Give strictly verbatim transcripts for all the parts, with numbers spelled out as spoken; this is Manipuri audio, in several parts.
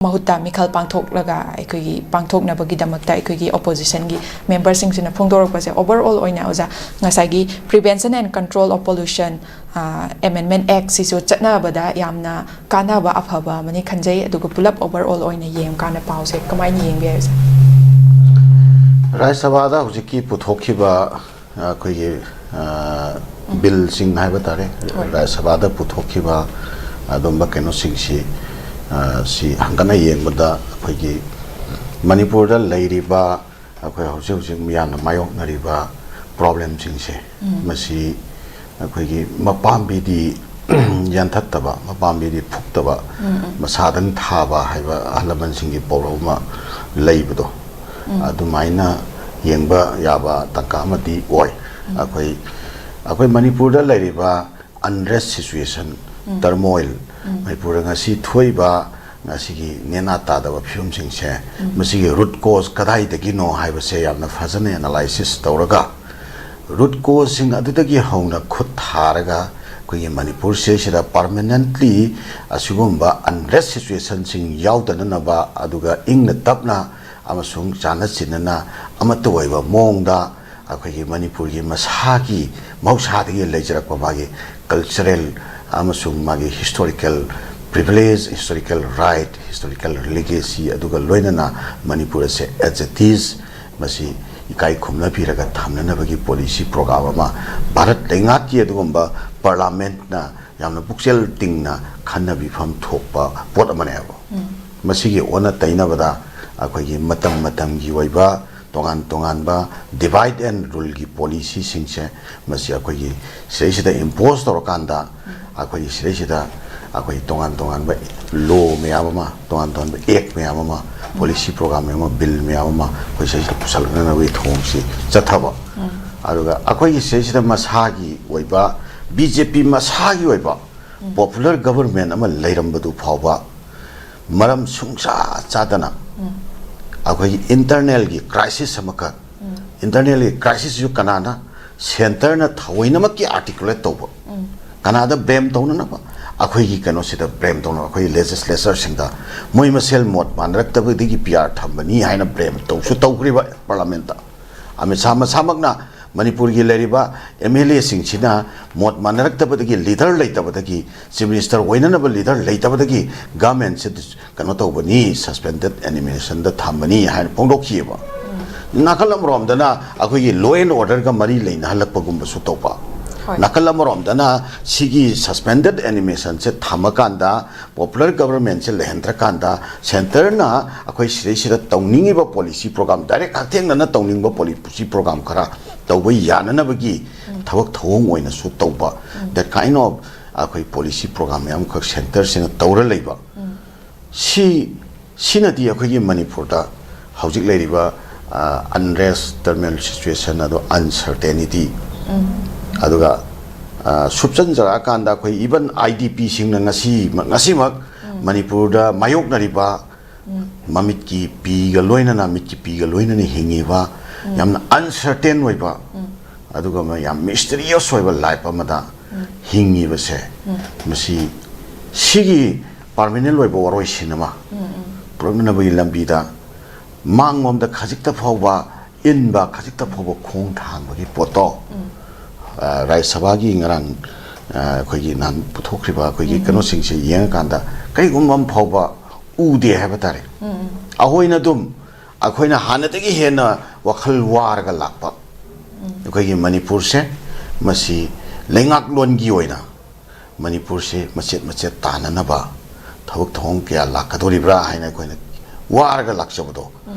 ꯃꯍꯨꯠꯇ ꯃꯤꯈꯜ ꯄꯥꯡꯊꯣꯛꯂꯒ ꯑꯩꯈꯣꯏꯒꯤ ꯄꯥꯡꯊꯣꯛꯅꯕꯒꯤꯗꯃꯛꯇ ꯑꯩꯈꯣꯏꯒꯤ ꯑꯣꯄꯣꯖꯤꯁꯟꯒꯤ ꯃꯦꯝꯕꯔꯁꯤꯡꯁꯤꯅ ꯐꯣꯡꯗꯣꯔꯛꯄꯁꯦ, overall ꯑꯣꯏꯅ ꯑꯣꯖꯥ, ꯉꯁꯥꯏꯒꯤ prevention and control of pollution, ꯑ, Amendment Act ꯁꯤꯁꯨ ꯆꯠꯅꯕꯗ ꯌꯥꯝꯅ ꯀꯥꯟꯅꯕ ꯑꯐꯕ ꯑꯃꯅꯤ ꯈꯟꯖꯩ꯫ ꯑꯗꯨꯒ ꯄꯨꯂꯞ overall ꯑꯣꯏꯅ ꯌꯦꯡꯉꯀꯥꯟꯗ ꯄꯥꯎꯁꯦ ꯀꯃꯥꯏꯅ ꯌꯦꯡꯕ ꯌꯥꯏ, ꯑꯣꯖꯥ? ꯔꯥꯖ꯭ꯌ ꯁꯚꯥꯗ ꯍꯧꯖꯤꯛꯀꯤ ꯄꯨꯊꯣꯛꯈꯤꯕ ꯑꯩꯈꯣꯏꯒꯤ, ꯑ, ꯕꯤꯜꯁꯤꯡ ꯍꯥꯏꯕ ꯇꯥꯔꯦ, ꯍꯣꯏ꯫ ꯔꯥꯖ꯭ꯌ ꯁꯚꯥꯗ ꯄꯨꯊꯣꯛꯈꯤꯕ ꯑꯗꯨꯝꯕ ꯀꯩꯅꯣꯁꯤꯡꯁꯤ, ꯑ, ꯁꯤ ꯍꯪꯒꯠꯅ ꯌꯦꯡꯕꯗ ꯑꯩꯈꯣꯏꯒꯤ ꯃꯅꯤꯄꯨꯔꯗ ꯂꯩꯔꯤꯕ ꯑꯩꯈꯣꯏ ꯍꯧꯖꯤꯛ ꯍꯧꯖꯤꯛ ꯃꯤꯌꯥꯝꯅ ꯃꯥꯌꯣꯛꯅꯔꯤꯕ ꯄ꯭ꯔꯣꯕ꯭ꯂꯦꯝꯁꯤꯡꯁꯦ, ꯎꯝ꯫ ꯃꯁꯤ ꯑꯩꯈꯣꯏꯒꯤ ꯃꯄꯥꯝꯕꯤꯗꯤ ꯌꯥꯟꯊꯠꯇꯕ, ꯃꯄꯥꯝꯕꯤꯗꯤ ꯐꯨꯛꯇꯕ, ꯎꯝ, ꯎꯝ꯫ ꯃꯁꯥꯗꯪ ꯊꯥꯕ ꯍꯥꯏꯕ ꯑꯍꯜ ꯂꯃꯟꯁꯤꯡꯒꯤ ꯄꯥꯎꯔꯧ ꯑꯃ ꯂꯩꯕꯗꯣ, ꯎꯝ꯫ ꯑꯗꯨꯃꯥꯏꯅ ꯌꯦꯡꯕ ꯌꯥꯕ ꯇꯥꯟꯀꯛ ꯑꯃꯗꯤ ꯑꯣꯏ꯫ ꯎꯝ꯫ ꯑꯩꯈꯣꯏ, ꯑꯩꯈꯣꯏ ꯃꯅꯤꯄꯨꯔꯗ ꯂꯩꯔꯤꯕ unrest situation, ꯎꯝ꯫ turmoil, ꯎꯝ꯫ ꯃꯅꯤꯄꯨꯔꯗ ꯉꯁꯤ ꯊꯣꯛꯏꯕ ꯉꯁꯤꯒꯤ ꯅꯦꯅꯥ ꯇꯥꯗꯕ ꯐꯤꯕꯝꯁꯤꯡꯁꯦ, ꯎꯝ꯫ ꯃꯁꯤꯒꯤ root cause ꯀꯗꯥꯏꯗꯒꯤꯅꯣ ꯍꯥꯏꯕꯁꯦ ꯌꯥꯝꯅ ꯐꯖꯅ analysis ꯇꯧꯔꯒ, root causeꯁꯤꯡ ꯑꯗꯨꯗꯒꯤ ꯍꯧꯅ ꯈꯨꯠ ꯊꯥꯔꯒ ꯑꯩꯈꯣꯏꯒꯤ ꯃꯅꯤꯄꯨꯔ ꯁꯤꯗꯩꯁꯤꯗ permanently ꯑꯁꯤꯒꯨꯝꯕ unrest situationꯁꯤꯡ ꯌꯥꯎꯗꯅꯅꯕ, ꯑꯗꯨꯒ ꯏꯪꯅ ꯇꯞꯅ ꯑꯃꯁꯨꯡ ꯆꯥꯟꯅ ꯆꯤꯟꯅꯅ ꯑꯃꯠꯇ ꯑꯣꯏꯕ ꯃꯑꯣꯡꯗ ꯑꯩꯈꯣꯏꯒꯤ ꯃꯅꯤꯄꯨꯔꯒꯤ ꯃꯁꯥꯒꯤ ꯃꯍꯧꯁꯥꯗꯒꯤ ꯂꯩꯖꯔꯛꯄ ꯃꯥꯒꯤ cultural ꯑꯃꯁꯨꯡ ꯃꯥꯒꯤ historical privilege, historical right, historical legacy, ꯑꯗꯨꯒ ꯂꯣꯏꯅꯅ ꯃꯅꯤꯄꯨꯔ ꯑꯁꯦ as it is ꯃꯁꯤ ꯏꯀꯥꯏ ꯈꯨꯝꯅꯕꯤꯔꯒ ꯊꯝꯅꯅꯕꯒꯤ policy program ꯑꯃ ꯚꯥꯔꯠ ꯂꯩꯉꯥꯛꯀꯤ ꯑꯗꯨꯒꯨꯝꯕ parliamentꯅ ꯌꯥꯝꯅ ꯄꯨꯛꯆꯦꯜ ꯇꯤꯡꯅ ꯈꯟꯅꯕꯤꯐꯝ ꯊꯣꯛꯄ ꯄꯣꯠ ꯑꯃꯅꯦꯕ꯫ ꯎꯝ꯫ ꯃꯁꯤꯒꯤ ꯑꯣꯟꯅ ꯇꯩꯅꯕꯗ ꯑꯩꯈꯣꯏꯒꯤ ꯃꯇꯝ ꯃꯇꯝꯒꯤ ꯑꯣꯏꯕ ꯇꯣꯉꯥꯟ ꯇꯣꯉꯥꯟꯕ divide and ruleꯒꯤ policyꯁꯤꯡꯁꯦ, ꯃꯁꯤ ꯑꯩꯈꯣꯏꯒꯤ ꯁꯤꯗꯩꯁꯤꯗ impose ꯇꯧꯔꯀꯥꯟꯗ, ꯑꯩꯈꯣꯏꯒꯤ ꯁꯤꯗꯩꯁꯤꯗ ꯑꯩꯈꯣꯏ ꯇꯣꯉꯥꯟ ꯇꯣꯉꯥꯟꯕ law ꯃꯌꯥꯝ ꯑꯃ, ꯇꯣꯉꯥꯟ ꯇꯣꯉꯥꯟꯕ act ꯃꯌꯥꯝ ꯑꯃ, policy program ꯃꯌꯥꯝ ꯑꯃ, bill ꯃꯌꯥꯝ ꯑꯃ ꯑꯩꯈꯣꯏ ꯁꯤꯗꯩꯁꯤꯗ ꯄꯨꯁꯜꯂꯛꯅꯅꯕꯒꯤ ꯊꯧꯑꯣꯡꯁꯤ ꯆꯠꯊꯕ꯫ ꯎꯝ꯫ ꯑꯗꯨꯒ ꯑꯩꯈꯣꯏꯒꯤ ꯁꯤꯗꯩꯁꯤꯗ ꯃꯁꯥꯒꯤ ꯑꯣꯏꯕ, BJP ꯃꯁꯥꯒꯤ ꯑꯣꯏꯕ popular government ꯑꯃ ꯂꯩꯔꯝꯕꯗꯨ ꯐꯥꯎꯕ ꯃꯔꯝ ꯁꯨꯡꯆꯥ ꯆꯥꯗꯅ ꯎꯝ꯫ ꯑꯩꯈꯣꯏꯒꯤ internalꯒꯤ crisis ꯑꯃꯈꯛ, ꯎꯝ꯫ internalꯒꯤ crisisꯁꯨ ꯀꯅꯥꯅ, centreꯅ ꯊꯑꯣꯏꯅꯃꯛꯀꯤ articulate ꯇꯧꯕ, ꯎꯝ꯫ ꯀꯅꯥꯗ blame ꯇꯧꯅꯅꯕ, ꯑꯩꯈꯣꯏꯒꯤ ꯀꯩꯅꯣꯁꯤꯗ ꯕ꯭ꯂꯦꯝ ꯇꯧꯅꯕ, ꯑꯩꯈꯣꯏꯒꯤ ꯂꯦꯖꯤꯁꯂꯦꯆꯔꯁꯤꯡꯗ ꯃꯣꯏ ꯃꯁꯦꯜ ꯃꯣꯠ ꯃꯥꯟꯅꯔꯛꯇꯕꯗꯒꯤ ꯄꯤ ꯑꯥꯔ ꯊꯝꯕꯅꯤ ꯍꯥꯏꯅ ꯕ꯭ꯂꯦꯝ ꯇꯧꯁꯨ ꯇꯧꯈ꯭ꯔꯤꯕ ꯄꯥꯔꯂꯥꯃꯦꯟꯠꯇ꯫ ꯑꯃꯤꯠ ꯁꯥꯍ ꯃꯁꯥꯃꯛꯅ ꯃꯅꯤꯄꯨꯔꯒꯤ ꯂꯩꯔꯤꯕ ꯑꯦꯝ ꯑꯦꯜ ꯑꯦꯁꯤꯡꯁꯤꯅ ꯃꯣꯠ ꯃꯥꯟꯅꯔꯛꯇꯕꯗꯒꯤ, ꯂꯤꯗꯔ ꯂꯩꯇꯕꯗꯒꯤ, ꯆꯤꯐ ꯃꯤꯅꯤꯁꯇꯔ ꯑꯣꯏꯅꯅꯕ ꯂꯤꯗꯔ ꯂꯩꯇꯕꯗꯒꯤ ꯒꯃꯦꯟꯁꯦ ꯀꯩꯅꯣ ꯇꯧꯕꯅꯤ, ꯁꯁꯄꯦꯟꯗꯦꯠ ꯑꯦꯅꯤꯃꯦꯁꯟꯗ ꯊꯝꯕꯅꯤ ꯍꯥꯏꯅ ꯐꯣꯡꯗꯣꯛꯈꯤꯑꯕ꯫ ꯅꯥꯀꯜ ꯑꯃꯔꯣꯝꯗꯅ ꯑꯩꯈꯣꯏꯒꯤ ꯂꯣ ꯑꯦꯟ ꯑꯣꯔꯗꯔꯒ ꯃꯔꯤ ꯂꯩꯅꯍꯜꯂꯛꯄꯒꯨꯝꯕꯁꯨ ꯇꯧꯕ꯫ ꯍꯣꯏ꯫ ꯅꯥꯀꯜ ꯑꯃꯔꯣꯝꯗꯅ ꯁꯤꯒꯤ ꯁꯁꯄꯦꯟꯗꯦꯠ ꯑꯦꯅꯤꯃꯦꯁꯟꯁꯦ ꯊꯝꯃꯀꯥꯟꯗ, ꯄꯣꯄꯨꯂꯔ ꯒꯕꯔꯃꯦꯟꯁꯦ ꯂꯩꯍꯟꯗ꯭ꯔꯀꯥꯟꯗ, ꯁꯦꯟꯇꯔꯅ ꯑꯩꯈꯣꯏ ꯁꯤꯗꯩꯁꯤꯗ ꯇꯧꯅꯤꯡꯉꯤꯕ ꯄꯣꯂꯤꯁꯤ ꯄ꯭ꯔꯣꯒ꯭ꯔꯥꯝ, ꯗꯥꯏꯔꯦꯛ ꯍꯛꯊꯦꯡꯅꯅ ꯇꯧꯅꯤꯡꯕ ꯄꯣꯂꯤꯁꯤ ꯄ꯭ꯔꯣꯒ꯭ꯔꯥꯝ ꯈꯔ ꯇꯧꯕ ꯌꯥꯅꯅꯕꯒꯤ ꯊꯕꯛ ꯊꯧꯑꯣꯡ ꯑꯣꯏꯅꯁꯨ ꯇꯧꯕ, that kind of ꯑꯩꯈꯣꯏ ꯄꯣꯂꯤꯁꯤ ꯄ꯭ꯔꯣꯒ꯭ꯔꯥꯝ ꯃꯌꯥꯝ ꯑꯃꯈꯛ ꯁꯦꯟꯇꯔꯁꯤꯅ ꯇꯧꯔ ꯂꯩꯕ꯫ ꯁꯤ, ꯁꯤꯅꯗꯤ ꯑꯩꯈꯣꯏꯒꯤ ꯃꯅꯤꯄꯨꯔꯗ ꯍꯧꯖꯤꯛ ꯂꯩꯔꯤꯕ ꯑꯟꯔꯦꯁ, ꯇꯔꯃꯦꯜ ꯁꯤꯆꯨꯋꯦꯁꯟ, ꯑꯗꯣ ꯑꯟꯁꯔꯇꯦꯅꯤꯇꯤ, ꯑꯗꯨꯒ ꯑ, ꯁꯨꯞꯆꯟꯖꯔꯛꯑꯀꯥꯟꯗ ꯑꯩꯈꯣꯏ ꯏꯚꯟ ꯑꯥꯏ ꯗꯤ ꯄꯤꯁꯤꯡꯅ ꯉꯁꯤ, ꯉꯁꯤꯃꯛ ꯃꯅꯤꯄꯨꯔꯗ ꯃꯥꯌꯣꯛꯅꯔꯤꯕ ꯃꯃꯤꯠꯀꯤ ꯄꯤꯒ ꯂꯣꯏꯅꯅ, ꯃꯤꯠꯀꯤ ꯄꯤꯒ ꯂꯣꯏꯅꯅ ꯍꯤꯡꯉꯤꯕ, ꯌꯥꯝꯅ ꯑꯟꯁꯔꯇꯦꯟ ꯑꯣꯏꯕ, ꯑꯗꯨꯒ ꯃ-, ꯌꯥꯝ ꯃꯤꯁꯇꯤꯔꯤꯌꯁ ꯑꯣꯏꯕ ꯂꯥꯏꯐ ꯑꯃꯗ ꯍꯤꯡꯉꯤꯕꯁꯦ, ꯃꯁꯤ ꯁꯤꯒꯤ ꯄꯥꯔꯃꯤꯅꯦꯟ ꯑꯣꯏꯕ ꯋꯥꯔꯣꯏꯁꯤꯟ ꯑꯃ ꯄꯨꯔꯛꯅꯕꯒꯤ ꯂꯝꯕꯤꯗ ꯃꯥꯡꯂꯣꯝꯗ ꯈꯖꯤꯛꯇ ꯐꯥꯎꯕ ꯏꯟꯕ, ꯈꯖꯤꯛꯇ ꯐꯥꯎꯕ ꯈꯣꯡ ꯊꯥꯡꯕꯒꯤ ꯄꯣꯠꯇꯣ, ꯑ, ꯔꯥꯖ꯭ꯌ ꯁꯚꯥꯒꯤ ꯉꯔꯥꯡ, ꯑ, ꯑꯩꯈꯣꯏꯒꯤ ꯅꯍꯥꯟ ꯄꯨꯊꯣꯛꯈ꯭ꯔꯤꯕ ꯑꯩꯈꯣꯏꯒꯤ ꯀꯩꯅꯣꯁꯤꯡꯁꯦ ꯌꯦꯡꯉꯀꯥꯟꯗ ꯀꯔꯤꯒꯨꯝꯕ ꯑꯃ ꯐꯥꯎꯕ ꯎꯗꯦ ꯍꯥꯏꯕ ꯇꯥꯔꯦ꯫ ꯑꯩꯈꯣꯏꯅ ꯑꯗꯨꯝ, ꯑꯩꯈꯣꯏꯅ ꯍꯥꯟꯅꯗꯒꯤ ꯍꯦꯟꯅ ꯋꯥꯈꯜ ꯋꯥꯔꯒ ꯂꯥꯛꯄ ꯑꯩꯈꯣꯏꯒꯤ ꯃꯅꯤꯄꯨꯔꯁꯦ, ꯃꯁꯤ ꯂꯩꯉꯥꯛꯂꯣꯟꯒꯤ ꯑꯣꯏꯅ ꯃꯅꯤꯄꯨꯔꯁꯦ ꯃꯆꯦꯠ ꯃꯆꯦꯠ ꯇꯥꯅꯅꯕ ꯊꯕꯛ ꯊꯧꯑꯣꯡ ꯀꯌꯥ ꯂꯥꯛꯀꯗꯧꯔꯤꯕ꯭ꯔꯥ ꯍꯥꯏꯅ ꯑꯩꯈꯣꯏꯅ ꯋꯥꯔꯒ ꯂꯥꯛꯆꯕꯗꯣ,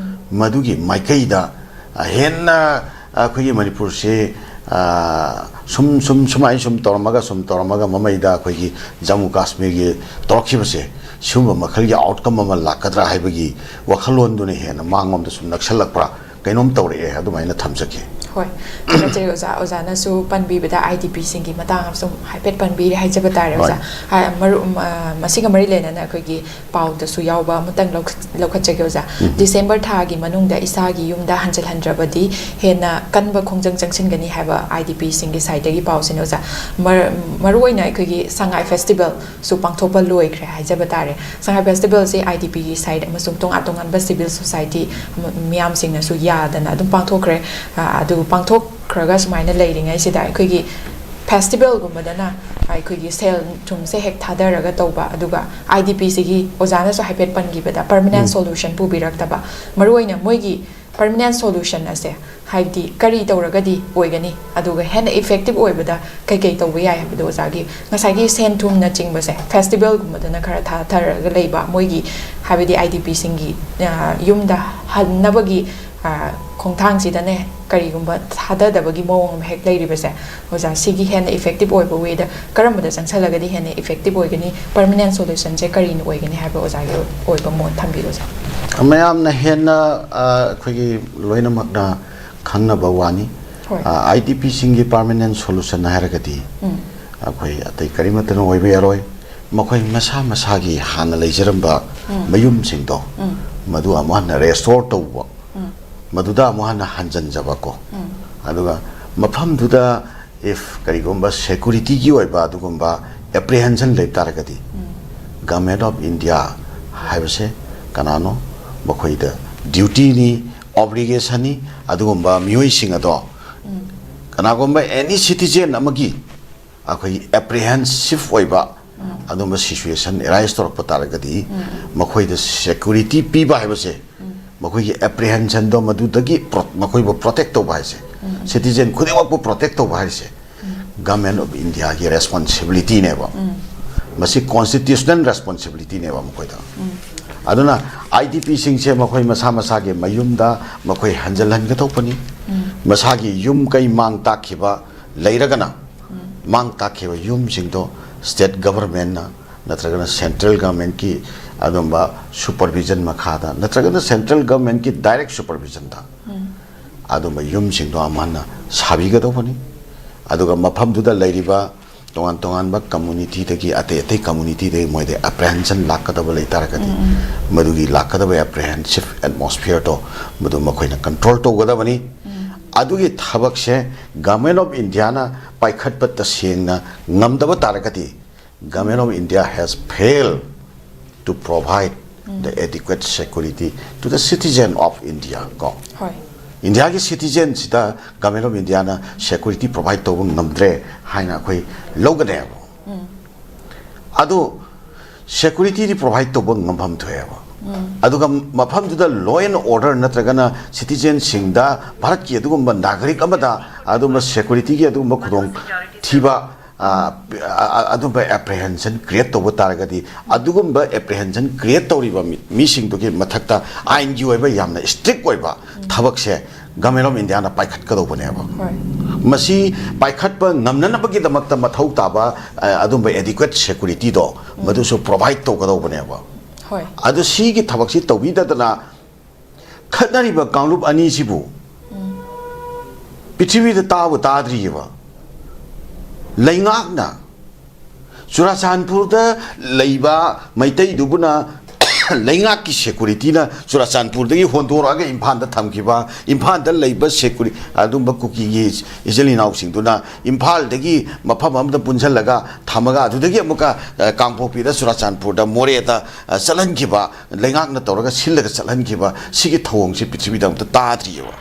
ꯃꯗꯨꯒꯤ ꯃꯥꯏꯀꯩꯗ, ꯑ, ꯍꯦꯟꯅ ꯑꯩꯈꯣꯏꯒꯤ ꯃꯅꯤꯄꯨꯔꯁꯦ, ꯑ, ꯁꯨꯝ, ꯁꯨꯝ, ꯁꯨꯃꯥꯏꯅ ꯁꯨꯝ ꯇꯧꯔꯝꯃꯒ, ꯁꯨꯝ ꯇꯧꯔꯝꯃꯒ ꯃꯃꯩꯗ ꯑꯩꯈꯣꯏꯒꯤ ꯖꯝꯃꯨ ꯀꯥꯁꯃꯤꯔꯒꯤ ꯇꯧꯔꯛꯈꯤꯕꯁꯦ, ꯁꯤꯒꯨꯝꯕ ꯃꯈꯜꯒꯤ ꯑꯥꯎꯠꯀꯝ ꯑꯃ ꯂꯥꯛꯀꯗ꯭ꯔꯥ ꯍꯥꯏꯕꯒꯤ ꯋꯥꯈꯜꯂꯣꯟꯗꯨꯅ ꯍꯦꯟꯅ ꯃꯥꯡꯂꯣꯝꯗ ꯁꯨꯝ ꯅꯛꯁꯜꯂꯛꯄ꯭ꯔꯥ, ꯀꯩꯅꯣꯝ ꯇꯧꯔꯛꯑꯦ, ꯑꯗꯨꯃꯥꯏꯅ ꯊꯝꯖꯒꯦ꯫ ꯍꯣꯏ, ꯊꯥꯒꯠꯆꯔꯤ ꯑꯣꯖꯥ꯫ ꯑꯣꯖꯥꯅꯁꯨ ꯄꯟꯕꯤꯕꯗ ꯑꯥꯏ ꯗꯤ ꯄꯤꯁꯤꯡꯒꯤ ꯃꯇꯥꯡ ꯑꯃꯁꯨ ꯍꯥꯏꯐꯦꯠ ꯄꯟꯕꯤꯔꯦ ꯍꯥꯏꯖꯕ ꯇꯥꯔꯦ ꯍꯣꯏ꯫ ꯑꯣꯖꯥ꯫ ꯍꯥꯏ-, ꯃꯔꯨ-, ꯃ-, ꯃꯁꯤꯒ ꯃꯔꯤ ꯂꯩꯅꯅ ꯑꯩꯈꯣꯏꯒꯤ ꯄꯥꯎꯗꯁꯨ ꯌꯥꯎꯕ ꯑꯃꯇꯪ ꯂꯧꯈꯠ-, ꯂꯧꯈꯠꯆꯒꯦ ꯑꯣꯖꯥ꯫ ꯗꯤꯁꯦꯝꯕꯔ ꯊꯥꯒꯤ ꯃꯅꯨꯡꯗ ꯏꯁꯥꯒꯤ ꯌꯨꯝꯗ ꯍꯟꯖꯤꯜꯍꯟꯗ꯭ꯔꯕꯗꯤ ꯍꯦꯟꯅ ꯀꯟꯕ ꯈꯣꯡꯖꯪ ꯆꯪꯁꯤꯟꯒꯅꯤ ꯍꯥꯏꯕ ꯑꯥꯏ ꯗꯤ ꯄꯤꯁꯤꯡꯒꯤ ꯁꯥꯏꯠꯇꯒꯤ ꯄꯥꯎꯁꯤꯅꯤ ꯑꯣꯖꯥ꯫ ꯃꯔ-, ꯃꯔꯨꯑꯣꯏꯅ ꯑꯩꯈꯣꯏꯒꯤ ꯁꯉꯥꯏ ꯐꯦꯁꯇꯤꯚꯦꯜꯁꯨ ꯄꯥꯡꯊꯣꯛꯄ ꯂꯣꯏꯈ꯭ꯔꯦ ꯍꯥꯏꯖꯕ ꯇꯥꯔꯦ꯫ ꯁꯉꯥꯏ ꯐꯦꯁꯇꯤꯚꯦꯜꯁꯤ ꯑꯥꯏ ꯗꯤ ꯄꯤꯒꯤ ꯁꯥꯏꯠ ꯑꯃꯁꯨꯡ ꯇꯣꯉꯥꯟ ꯇꯣꯉꯥꯟꯕ ꯁꯤꯚꯤꯜ ꯁꯣꯁꯥꯏꯇꯤ ꯃ-, ꯃꯤꯌꯥꯝꯁꯤꯡꯅꯁꯨ ꯌꯥꯗꯅ ꯑꯗꯨꯝ ꯄꯥꯡꯊꯣꯛꯈ꯭ꯔꯦ꯫ ꯑ, ꯑꯗꯨ ꯄꯥꯡꯊꯣꯛꯈ꯭ꯔꯒ ꯁꯨꯃꯥꯏꯅ ꯂꯩꯔꯤꯉꯩꯁꯤꯗ ꯑꯩꯈꯣꯏꯒꯤ ꯐꯦꯁꯇꯤꯚꯦꯜꯒꯨꯝꯕꯗꯅ ꯑꯩꯈꯣꯏꯒꯤ ꯁꯦꯜ ꯊꯨꯝꯁꯦ ꯍꯦꯛ ꯊꯥꯗꯔꯒ ꯇꯧꯕ, ꯑꯗꯨꯒ ꯑꯥꯏ ꯗꯤ ꯄꯤꯁꯤꯒꯤ ꯑꯣꯖꯥꯅꯁꯨ ꯍꯥꯏꯐꯦꯠ ꯄꯟꯈꯤꯕꯗ ꯄꯔꯃꯅꯦꯟ ꯁꯣꯂꯨꯁꯟ ꯄꯨꯕꯤꯔꯛꯇꯕ, ꯃꯔꯨꯑꯣꯏꯅ ꯃꯣꯏꯒꯤ ꯄꯔꯃꯅꯦꯟ ꯁꯣꯂꯨꯁꯟ ꯑꯁꯦ ꯍꯥꯏꯕꯗꯤ ꯀꯔꯤ ꯇꯧꯔꯒꯗꯤ ꯑꯣꯏꯒꯅꯤ, ꯑꯗꯨꯒ ꯍꯦꯟꯅ ꯏꯐꯦꯛꯇꯤꯚ ꯑꯣꯏꯕꯗ ꯀꯩꯀꯩ ꯇꯧꯕ ꯌꯥꯏ ꯍꯥꯏꯕꯗꯣ ꯑꯣꯖꯥꯒꯤ ꯉꯁꯥꯏꯒꯤ ꯁꯦꯟ ꯊꯨꯝꯅꯆꯤꯡꯕꯁꯦ ꯐꯦꯁꯇꯤꯚꯦꯜꯒꯨꯝꯕꯗꯅ ꯈꯔ ꯊꯥꯊꯔꯒ ꯂꯩꯕ, ꯃꯣꯏꯒꯤ ꯍꯥꯏꯕꯗꯤ ꯑꯥꯏ ꯗꯤ ꯄꯤꯁꯤꯡꯒꯤ ꯌꯨꯝꯗ ꯍꯟꯅꯕꯒꯤ ꯑ, ꯈꯣꯡꯊꯥꯡꯁꯤꯗꯅꯦ ꯀꯔꯤꯒꯨꯝꯕ ꯊꯥꯗꯗꯕꯒꯤ ꯃꯑꯣꯡ ꯑꯃ ꯍꯦꯛ ꯂꯩꯔꯤꯕꯁꯦ, ꯑꯣꯖꯥ, ꯁꯤꯒꯤ ꯍꯦꯟꯅ ꯏꯐꯦꯛꯇꯤꯚ ꯑꯣꯏꯕ ꯋꯦꯗ ꯀꯔꯝꯕꯗ ꯆꯪꯁꯜꯂꯒꯗꯤ ꯍꯦꯟꯅ ꯏꯐꯦꯛꯇꯤꯚ ꯑꯣꯏꯒꯅꯤ, ꯄꯔꯃꯅꯦꯟ ꯁꯣꯂꯨꯁꯟꯁꯦ ꯀꯔꯤꯅ ꯑꯣꯏꯒꯅꯤ ꯍꯥꯏꯕ ꯑꯣꯖꯥꯒꯤ ꯑꯣꯏꯕ ꯃꯣꯠ ꯊꯝꯕꯤꯌꯨ ꯑꯣꯖꯥ꯫ ꯃꯌꯥꯝꯅ ꯍꯦꯟꯅ, ꯑ, ꯑꯩꯈꯣꯏꯒꯤ ꯂꯣꯏꯅꯃꯛꯅ ꯈꯪꯅꯕ ꯋꯥꯅꯤ꯫ ꯍꯣꯏ꯫ ꯑꯥꯏ ꯗꯤ ꯄꯤꯁꯤꯡꯒꯤ ꯄꯥꯔꯃꯅꯦꯟ ꯁꯣꯂꯨꯁꯟ ꯍꯥꯏꯔꯒꯗꯤ ꯎꯝ꯫ ꯑꯩꯈꯣꯏ ꯑꯇꯩ ꯀꯔꯤꯃꯠꯇꯅ ꯑꯣꯏꯕ ꯌꯥꯔꯣꯏ꯫ ꯃꯈꯣꯏ ꯃꯁꯥ ꯃꯁꯥꯒꯤ ꯍꯥꯟꯅ ꯂꯩꯖꯔꯝꯕ ꯎꯝ꯫ ꯃꯌꯨꯝꯁꯤꯡꯗꯣ ꯎꯝ꯫ ꯃꯗꯨ ꯑꯃꯨꯛ ꯍꯟꯅ ꯔꯦꯁꯇꯣꯔ ꯇꯧꯕ, ꯎꯝ꯫ ꯃꯗꯨꯗ ꯑꯃꯨꯛ ꯍꯟꯅ ꯍꯟꯖꯤꯟꯖꯕꯀꯣ꯫ ꯎꯝ꯫ ꯑꯗꯨꯒ ꯃꯐꯝꯗꯨꯗ if ꯀꯔꯤꯒꯨꯝꯕ ꯁꯦꯀꯨꯔꯤꯇꯤꯒꯤ ꯑꯣꯏꯕ ꯑꯗꯨꯒꯨꯝꯕ ꯑꯦꯄ꯭ꯔꯤꯍꯦꯟꯁꯟ ꯂꯩꯕ ꯇꯥꯔꯒꯗꯤ, ꯎꯝ꯫ ꯒꯚꯔꯟꯃꯦꯟꯠ ꯑꯣꯐ ꯏꯟꯗꯤꯌꯥ ꯍꯥꯏꯕꯁꯦ ꯀꯅꯥꯅꯣ? ꯃꯈꯣꯏꯗ ꯗ꯭ꯌꯨꯇꯤꯅꯤ, ꯑꯣꯕ꯭ꯂꯤꯒꯦꯁꯟꯅꯤ꯫ ꯑꯗꯨꯒꯨꯝꯕ ꯃꯤꯑꯣꯏꯁꯤꯡ ꯑꯗꯣ ꯎꯝ꯫ ꯀꯅꯥꯒꯨꯝꯕ ꯑꯦꯅꯤ ꯁꯤꯇꯤꯖꯦꯟ ꯑꯃꯒꯤ ꯑꯩꯈꯣꯏꯒꯤ ꯑꯦꯄ꯭ꯔꯤꯍꯦꯟꯁꯤꯞ ꯑꯣꯏꯕ ꯎꯝ꯫ ꯑꯗꯨꯝꯕ ꯁꯤꯆꯨꯋꯦꯁꯟ ꯑꯦꯔꯥꯏꯁ ꯇꯧꯔꯛꯄ ꯇꯥꯔꯒꯗꯤ, ꯎꯝ꯫ ꯃꯈꯣꯏꯗ ꯁꯦꯀ꯭ꯌꯨꯔꯤꯇꯤ ꯄꯤꯕ ꯍꯥꯏꯕꯁꯦ, ꯎꯝ꯫ ꯃꯈꯣꯏꯒꯤ ꯑꯦꯄ꯭ꯔꯤꯍꯦꯟꯁꯟꯗꯣ ꯃꯗꯨꯗꯒꯤ ꯄ꯭ꯔꯣ-, ꯃꯈꯣꯏꯕꯨ ꯄ꯭ꯔꯣꯇꯦꯛ ꯇꯧꯕ ꯍꯥꯏꯁꯦ, ꯎꯝ꯫ ꯁꯤꯇꯤꯖꯦꯟ ꯈꯨꯗꯤꯡꯃꯛꯄꯨ ꯄ꯭ꯔꯣꯇꯦꯛ ꯇꯧꯕ ꯍꯥꯏꯁꯦ, ꯎꯝ꯫ ꯒꯚꯔꯟꯃꯦꯟꯠ ꯑꯣꯐ ꯏꯟꯗꯤꯌꯥꯒꯤ ꯔꯦꯁꯄꯣꯟꯁꯤꯕꯤꯂꯤꯇꯤꯅꯦꯕ꯫ ꯎꯝ꯫ ꯃꯁꯤ ꯀꯣꯟꯁꯇꯤꯇ꯭ꯌꯨꯁꯅꯦꯜ ꯔꯦꯁꯄꯣꯟꯁꯤꯕꯤꯂꯤꯇꯤꯅꯦꯕ ꯃꯈꯣꯏꯗ꯫ ꯎꯝ꯫ ꯑꯗꯨꯅ ꯑꯥꯏ ꯗꯤ ꯄꯤꯁꯤꯡꯁꯦ ꯃꯈꯣꯏ ꯃꯁꯥ ꯃꯁꯥꯒꯤ ꯃꯌꯨꯝꯗ ꯃꯈꯣꯏ ꯍꯟꯖꯤꯜꯍꯟꯒꯗꯧꯕꯅꯤ꯫ ꯎꯝ꯫ ꯃꯁꯥꯒꯤ ꯌꯨꯝ ꯀꯩ ꯃꯥꯡ ꯇꯥꯛꯈꯤꯕ ꯂꯩꯔꯒꯅ, ꯎꯝ꯫ ꯃꯥꯡ ꯇꯥꯛꯈꯤꯕ ꯌꯨꯝꯁꯤꯡꯗꯣ ꯁ꯭ꯇꯦꯠ ꯒꯚꯔꯟꯃꯦꯟꯠꯅ ꯅꯠꯇ꯭ꯔꯒꯅ ꯁꯦꯟꯇ꯭ꯔꯦꯜ ꯒꯚꯔꯟꯃꯦꯟꯠꯀꯤ ꯑꯗꯨꯝꯕ ꯁꯨꯄꯔꯚꯤꯖꯟ ꯃꯈꯥꯗ ꯅꯠꯇ꯭ꯔꯒꯅ ꯁꯦꯟꯇ꯭ꯔꯦꯜ ꯒꯚꯔꯟꯃꯦꯟꯠꯀꯤ ꯗꯥꯏꯔꯦꯛ ꯁꯨꯄꯔꯚꯤꯖꯟꯗ ꯎꯝ꯫ ꯑꯗꯨꯝꯕ ꯌꯨꯝꯁꯤꯡꯗꯣ ꯑꯃꯨꯛ ꯍꯟꯅ ꯁꯥꯕꯤꯒꯗꯧꯕꯅꯤ꯫ ꯑꯗꯨꯒ ꯃꯐꯝꯗꯨꯗ ꯂꯩꯔꯤꯕ ꯇꯣꯉꯥꯟ ꯇꯣꯉꯥꯟꯕ ꯀꯝꯃꯨꯅꯤꯇꯤꯗꯒꯤ, ꯑꯇꯩ ꯑꯇꯩ ꯀꯝꯃꯨꯅꯤꯇꯤꯗꯒꯤ ꯃꯣꯏꯗ ꯑꯦꯄ꯭ꯔꯤꯍꯦꯟꯁꯟ ꯂꯥꯛꯀꯗꯕ ꯂꯩ ꯇꯥꯔꯒꯗꯤ, ꯃꯗꯨꯒꯤ ꯂꯥꯛꯀꯗꯕ ꯑꯦꯄ꯭ꯔꯤꯍꯦꯟꯁꯤꯞ ꯑꯦꯠꯃꯣꯁꯐꯤꯌꯔꯗꯣ ꯃꯗꯨ ꯃꯈꯣꯏꯅ ꯀꯟꯇ꯭ꯔꯣꯜ ꯇꯧꯒꯗꯕꯅꯤ꯫ ꯑꯗꯨꯒꯤ ꯊꯕꯛꯁꯦ ꯒꯚꯔꯟꯃꯦꯟ ꯑꯣꯐ ꯏꯟꯗꯤꯌꯥꯅ ꯄꯥꯏꯈꯠꯄ ꯇꯁꯦꯡꯅ ꯉꯝꯗꯕ ꯇꯥꯔꯒꯗꯤ, Government of India has failed to provide the adequate security to the citizen of India ꯀꯣ꯫ ꯍꯣꯏ꯫ ꯏꯟꯗꯤꯌꯥꯒꯤ ꯁꯤꯇꯤꯖꯦꯟꯁꯤꯗ ꯒꯚꯔꯟꯃꯦꯟ ꯑꯣꯐ ꯏꯟꯗꯤꯌꯥꯅ ꯁꯦꯀ꯭ꯌꯨꯔꯤꯇꯤ ꯄ꯭ꯔꯣꯚꯥꯏꯗ ꯇꯧꯕ ꯉꯝꯗ꯭ꯔꯦ ꯍꯥꯏꯅ ꯑꯩꯈꯣꯏ ꯂꯧꯒꯅꯦꯕ꯫ ꯑꯗꯣ ꯁꯦꯀ꯭ꯌꯨꯔꯤꯇꯤꯗꯤ ꯄ꯭ꯔꯣꯚꯥꯏꯗ ꯇꯧꯕ ꯉꯝꯐꯝ ꯊꯣꯛꯑꯦꯕ꯫ ꯑꯗꯨꯒ ꯃꯐꯝꯗꯨꯗ law and order ꯅꯠꯇ꯭ꯔꯒꯅ ꯁꯤꯇꯤꯖꯦꯟꯁꯤꯡꯗ, ꯚꯥꯔꯠꯀꯤ ꯑꯗꯨꯒꯨꯝꯕ ꯅꯥꯒꯔꯤꯛ ꯑꯃꯗ ꯑꯗꯨꯒꯨꯝꯕ ꯁꯦꯀ꯭ꯌꯨꯔꯤꯇꯤꯒꯤ ꯑꯗꯨꯒꯨꯝꯕ ꯈꯨꯗꯣꯡ ꯊꯤꯕ, ꯑ, ꯑ, ꯑ, ꯑꯗꯨꯝꯕ ꯑꯦꯄ꯭ꯔꯤꯍꯦꯟꯁꯟ ꯀ꯭ꯔꯤꯌꯦꯠ ꯇꯧꯕ ꯇꯥꯔꯒꯗꯤ, ꯑꯗꯨꯒꯨꯝꯕ ꯑꯦꯄ꯭ꯔꯤꯍꯦꯟꯁꯟ ꯀ꯭ꯔꯤꯌꯦꯠ ꯇꯧꯔꯤꯕ ꯃꯤ-, ꯃꯤꯁꯤꯡꯗꯨꯒꯤ ꯃꯊꯛꯇ ꯑꯥꯏꯟꯒꯤ ꯑꯣꯏꯕ ꯌꯥꯝꯅ ꯏꯁꯇ꯭ꯔꯤꯛ ꯑꯣꯏꯕ ꯊꯕꯛꯁꯦ ꯒꯚꯔꯟꯃꯦꯟ ꯑꯣꯐ ꯏꯟꯗꯤꯌꯥꯅ ꯄꯥꯏꯈꯠꯀꯗꯧꯕꯅꯦꯕ꯫ ꯍꯣꯏ꯫ ꯃꯁꯤ ꯄꯥꯏꯈꯠꯄ ꯉꯝꯅꯅꯕꯒꯤꯗꯃꯛꯇ ꯃꯊꯧ ꯇꯥꯕ, ꯑ, ꯑꯗꯨꯝꯕ adequate security ꯗꯣ ꯃꯗꯨꯁꯨ ꯄ꯭ꯔꯣꯚꯥꯏꯗ ꯇꯧꯒꯗꯧꯕꯅꯦꯕ꯫ ꯍꯣꯏ꯫ ꯑꯗꯨ ꯁꯤꯒꯤ ꯊꯕꯛꯁꯤ ꯇꯧꯕꯤꯗꯗꯅ ꯈꯠꯅꯔꯤꯕ ꯀꯥꯡꯂꯨꯞ ꯑꯅꯤꯁꯤꯕꯨ ꯄ꯭ꯔꯤꯊꯤꯕꯤꯗ ꯇꯥꯕꯨ ꯇꯥꯗ꯭ꯔꯤꯑꯕ꯫ ꯂꯩꯉꯥꯛꯅ ꯆꯨꯔꯥꯆꯥꯟꯄꯨꯔꯗ ꯂꯩꯕ ꯃꯩꯇꯩꯗꯨꯕꯨꯅ ꯂꯩꯉꯥꯛꯀꯤ ꯁꯦꯀ꯭ꯌꯨꯔꯤꯇꯤꯅ ꯆꯨꯔꯥꯆꯥꯟꯄꯨꯔꯗꯒꯤ ꯍꯣꯟꯗꯣꯔꯛꯑꯒ ꯏꯝꯐꯥꯜꯗ ꯊꯝꯈꯤꯕ, ꯏꯝꯐꯥꯜꯗ ꯂꯩꯕ ꯁꯦꯀ꯭ꯌꯨꯔꯤ-, ꯑꯗꯨꯝꯕ ꯀꯨꯀꯤꯒꯤ ꯏꯆꯤꯜ ꯏꯅꯥꯎꯁꯤꯡꯗꯨꯅ ꯏꯝꯐꯥꯜꯗꯒꯤ ꯃꯐꯝ ꯑꯃꯗ ꯄꯨꯟꯁꯤꯜꯂꯒ ꯊꯝꯃꯒ ꯑꯗꯨꯗꯒꯤ ꯑꯃꯨꯛꯀ, ꯑ, ꯀꯥꯡꯄꯣꯛꯄꯤꯗ, ꯆꯨꯔꯥꯆꯥꯟꯄꯨꯔꯗ, ꯃꯣꯔꯦꯗ, ꯑ, ꯆꯠꯍꯟꯈꯤꯕ, ꯂꯩꯉꯥꯛꯅ ꯇꯧꯔꯒ ꯁꯤꯜꯂꯒ ꯆꯠꯍꯟꯈꯤꯕ ꯁꯤꯒꯤ ꯊꯧꯑꯣꯡꯁꯤ ꯄ꯭ꯔꯤꯊꯤꯕꯤꯗ ꯑꯝꯇ ꯇꯥꯗ꯭ꯔꯤꯑꯕ꯫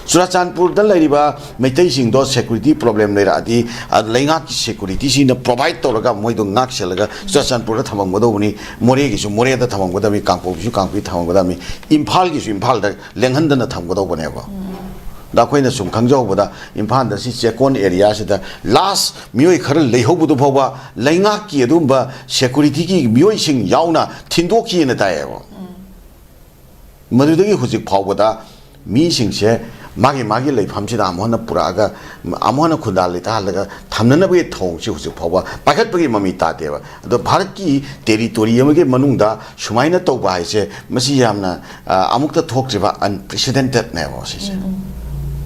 ꯆꯨꯔꯥꯆꯥꯟꯄꯨꯔꯗ ꯂꯩꯔꯤꯕ ꯃꯩꯇꯩꯁꯤꯡꯗꯣ ꯁꯦꯀ꯭ꯌꯨꯔꯤꯇꯤ ꯄ꯭ꯔꯣꯕ꯭ꯂꯦꯝ ꯂꯩꯔꯛꯑꯗꯤ, ꯑ, ꯂꯩꯉꯥꯛꯀꯤ ꯁꯦꯀ꯭ꯌꯨꯔꯤꯇꯤꯁꯤꯡꯅ ꯄ꯭ꯔꯣꯚꯥꯏꯗ ꯇꯧꯔꯒ ꯃꯣꯏꯗꯣ ꯉꯥꯛ ꯁꯦꯜꯂꯒ ꯆꯨꯔꯥꯆꯥꯟꯄꯨꯔꯗ ꯊꯝꯃꯝꯒꯗꯧꯕꯅꯤ, ꯃꯣꯔꯦꯒꯤꯁꯨ ꯃꯣꯔꯦꯗ ꯊꯝꯃꯝꯒꯗꯕꯅꯤ, ꯀꯥꯡꯄꯣꯛꯄꯤꯁꯨ ꯀꯥꯡꯄꯣꯛꯄꯤ ꯊꯝꯃꯝꯒꯗꯕꯅꯤ, ꯏꯝꯐꯥꯜꯒꯤꯁꯨ ꯏꯝꯐꯥꯜꯗ ꯂꯦꯡꯍꯟꯗꯅ ꯊꯝꯒꯗꯧꯕꯅꯦꯕ꯫ ꯑꯗ ꯑꯩꯈꯣꯏꯅ ꯁꯨꯝ ꯈꯪꯖꯍꯧꯕꯗ, ꯏꯝꯐꯥꯜꯗ ꯁꯤ ꯆꯦꯛꯀꯣꯟ ꯑꯦꯔꯤꯌꯥꯁꯤꯗ ꯂꯥꯁ ꯃꯤꯑꯣꯏ ꯈꯔ ꯂꯩꯍꯧꯕꯗꯨ ꯐꯥꯎꯕ ꯂꯩꯉꯥꯛꯀꯤ ꯑꯗꯨꯒꯨꯝꯕ ꯁꯦꯀ꯭ꯌꯨꯔꯤꯇꯤꯒꯤ ꯃꯤꯑꯣꯏꯁꯤꯡ ꯌꯥꯎꯅ ꯊꯤꯟꯗꯣꯛꯈꯤꯑꯅ ꯇꯥꯏꯌꯦꯕ꯫ ꯃꯗꯨꯗꯒꯤ ꯍꯧꯖꯤꯛ ꯐꯥꯎꯕꯗ ꯃꯤꯁꯤꯡꯁꯦ ꯃꯥꯒꯤ ꯃꯥꯒꯤ ꯂꯩꯐꯝꯁꯤꯗ ꯑꯃꯨꯛ ꯍꯟꯅ ꯄꯨꯔꯛꯑꯒ, ꯑꯃꯨꯛ ꯍꯟꯅ ꯈꯨꯟꯗꯥ ꯂꯩꯇꯥꯍꯜꯂꯒ ꯊꯝꯅꯅꯕꯒꯤ ꯊꯧꯑꯣꯡꯁꯤ ꯍꯧꯖꯤꯛ ꯐꯥꯎꯕ ꯄꯥꯏꯈꯠꯄꯒꯤ ꯃꯃꯤ ꯇꯥꯗꯦꯕ꯫ ꯑꯗꯣ ꯚꯥꯔꯠꯀꯤ territory ꯑꯃꯒꯤ ꯃꯅꯨꯡꯗ ꯁꯨꯃꯥꯏꯅ ꯇꯧꯕ ꯍꯥꯏꯁꯦ, ꯃꯁꯤ ꯌꯥꯝꯅ, ꯑ, ꯑꯃꯨꯛꯇ ꯊꯣꯛꯇ꯭ꯔꯤꯕ, unprecedented ꯅꯦꯕ ꯁꯤꯁꯦ꯫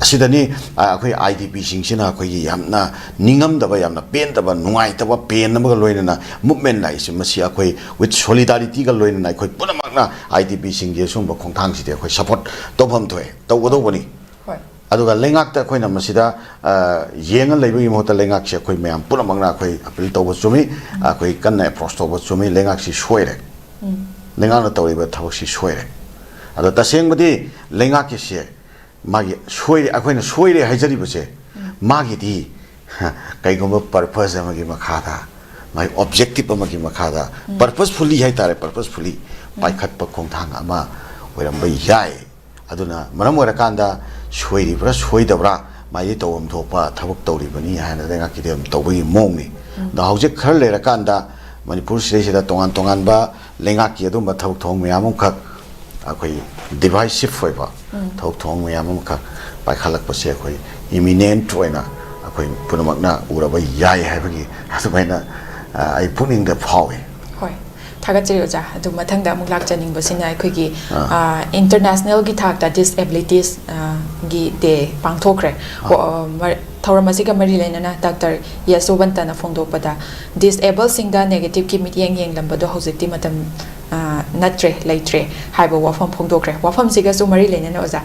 ꯑꯁꯤꯗꯅꯤ, ꯑ, ꯑꯩꯈꯣꯏ I D P ꯁꯤꯡꯁꯤꯅ ꯑꯩꯈꯣꯏꯒꯤ ꯌꯥꯝꯅ ꯅꯤꯡꯉꯝꯗꯕ, ꯌꯥꯝꯅ ꯄꯦꯟꯗꯕ, ꯅꯨꯡꯉꯥꯏꯇꯕ, pain ꯑꯃꯒ ꯂꯣꯏꯅꯅ movement ꯂꯥꯛꯏꯁꯦ꯫ ꯃꯁꯤ ꯑꯩꯈꯣꯏ with solidarity ꯒ ꯂꯣꯏꯅꯅ ꯑꯩꯈꯣꯏ ꯄꯨꯝꯅꯃꯛꯅ I D P ꯁꯤꯡꯒꯤ ꯑꯁꯨꯝꯕ ꯈꯣꯡꯊꯥꯡꯁꯤꯗꯤ ꯑꯩꯈꯣꯏ support ꯇꯧꯐꯝ ꯊꯣꯛꯑꯦ, ꯇꯧꯒꯗꯧꯕꯅꯤ꯫ ꯍꯣꯏ꯫ ꯑꯗꯨꯒ ꯂꯩꯉꯥꯛꯇ ꯑꯩꯈꯣꯏꯅ ꯃꯁꯤꯗ, ꯑ, ꯌꯦꯡꯉ ꯂꯩꯕꯒꯤ ꯃꯍꯨꯠꯇ ꯂꯩꯉꯥꯛꯁꯦ ꯑꯩꯈꯣꯏ ꯃꯌꯥꯝ ꯄꯨꯝꯅꯃꯛꯅ ꯑꯩꯈꯣꯏ appeal ꯇꯧꯕ ꯆꯨꯝꯃꯤ, ꯑꯩꯈꯣꯏ ꯀꯟꯅ approach ꯇꯧꯕ ꯆꯨꯝꯃꯤ꯫ ꯂꯩꯉꯥꯛꯁꯤ ꯁꯣꯏꯔꯦ꯫ ꯂꯩꯉꯥꯛꯅ ꯇꯧꯔꯤꯕ ꯊꯕꯛꯁꯤ ꯁꯣꯏꯔꯦ꯫ ꯑꯗꯣ ꯇꯁꯦꯡꯕꯗꯤ ꯂꯩꯉꯥꯛꯀꯤꯁꯦ ꯃꯥꯒꯤ ꯁꯣꯏꯔꯦ, ꯑꯩꯈꯣꯏꯅ ꯁꯣꯏꯔꯦ ꯍꯥꯏꯖꯔꯤꯕꯁꯦ, ꯃꯥꯒꯤꯗꯤ ꯀꯩꯒꯨꯝꯕ purpose ꯑꯃꯒꯤ ꯃꯈꯥꯗ, ꯃꯥꯒꯤ objective ꯑꯃꯒꯤ ꯃꯈꯥꯗ, purposefully ꯍꯥꯏꯇꯥꯔꯦ, purposefully ꯄꯥꯏꯈꯠꯄ ꯈꯣꯡꯊꯥꯡ ꯑꯃ ꯑꯣꯏꯔꯝꯕ ꯌꯥꯏ꯫ ꯑꯗꯨꯅ ꯃꯔꯝ ꯑꯣꯏꯔꯀꯥꯟꯗ ꯁꯣꯏꯔꯤꯕ꯭ꯔꯥ ꯁꯣꯏꯗꯕ꯭ꯔꯥ, ꯃꯥꯏꯗꯤ ꯇꯧꯐꯝ ꯊꯣꯛꯄ ꯊꯕꯛ ꯇꯧꯔꯤꯕꯅꯤ ꯍꯥꯏꯅ ꯂꯩꯉꯥꯛꯀꯤꯗꯤ ꯑꯗꯨꯝ ꯇꯧꯕꯒꯤ ꯃꯑꯣꯡꯅꯤ꯫ ꯑꯗꯣ ꯍꯧꯖꯤꯛ ꯈꯔ ꯂꯩꯔꯀꯥꯟꯗ ꯃꯅꯤꯄꯨꯔ ꯁꯤꯗꯩꯁꯤꯗ ꯇꯣꯉꯥꯟ ꯇꯣꯉꯥꯟꯕ ꯂꯩꯉꯥꯛꯀꯤ ꯑꯗꯨꯝꯕ ꯊꯕꯛ ꯊꯧꯔꯝ ꯃꯌꯥꯝ ꯑꯃꯈꯛ, ꯑꯩꯈꯣꯏ divisive ꯑꯣꯏꯕ ꯊꯕꯛ ꯊꯧꯔꯝ ꯃꯌꯥꯝ ꯑꯃꯈꯛ ꯄꯥꯏꯈꯠꯂꯛꯄꯁꯦ ꯑꯩꯈꯣꯏ imminent ꯑꯣꯏꯅ ꯑꯩꯈꯣꯏ ꯄꯨꯝꯅꯃꯛꯅ ꯎꯔꯕ ꯌꯥꯏ ꯍꯥꯏꯕꯒꯤ ꯑꯗꯨꯃꯥꯏꯅ, ꯑ, ꯑꯩ ꯄꯨꯛꯅꯤꯡꯗ ꯐꯥꯎꯏ꯫ ꯍꯣꯏ, ꯊꯥꯒꯠꯆꯔꯤ ꯑꯣꯖꯥ꯫ ꯑꯗꯨ ꯃꯊꯪꯗ ꯑꯃꯨꯛ ꯂꯥꯛꯆꯅꯤꯡꯕꯁꯤꯅ ꯑꯩꯈꯣꯏꯒꯤ, ꯑꯥ꯫ ꯑ, international ꯒꯤ ꯊꯥꯛꯇ disabilities, ꯑ, ꯒꯤ day ꯄꯥꯡꯊꯣꯛꯈ꯭ꯔꯦ꯫ ꯀꯣ-, ꯑ, ꯃꯔ-, ꯊꯧꯔꯝ ꯑꯁꯤꯒ ꯃꯔꯤ ꯂꯩꯅꯅ ꯗꯥꯛꯇꯔ ꯌꯁꯣꯕꯟꯇꯅ ꯐꯣꯡꯗꯣꯛꯄꯗ disable ꯁꯤꯡꯗ negative ꯀꯤ ꯃꯤꯠꯌꯦꯡ ꯌꯦꯡꯂꯝꯕꯗꯣ ꯍꯧꯖꯤꯛꯇꯤ ꯃꯇꯝ, ꯑ, ꯅꯠꯇ꯭ꯔꯦ, ꯂꯩꯇ꯭ꯔꯦ ꯍꯥꯏꯕ ꯋꯥꯐꯝ ꯐꯣꯡꯗꯣꯛꯈ꯭ꯔꯦ꯫ ꯋꯥꯐꯝꯁꯤꯒꯁꯨ ꯃꯔꯤ ꯂꯩꯅꯅ ꯑꯣꯖꯥ,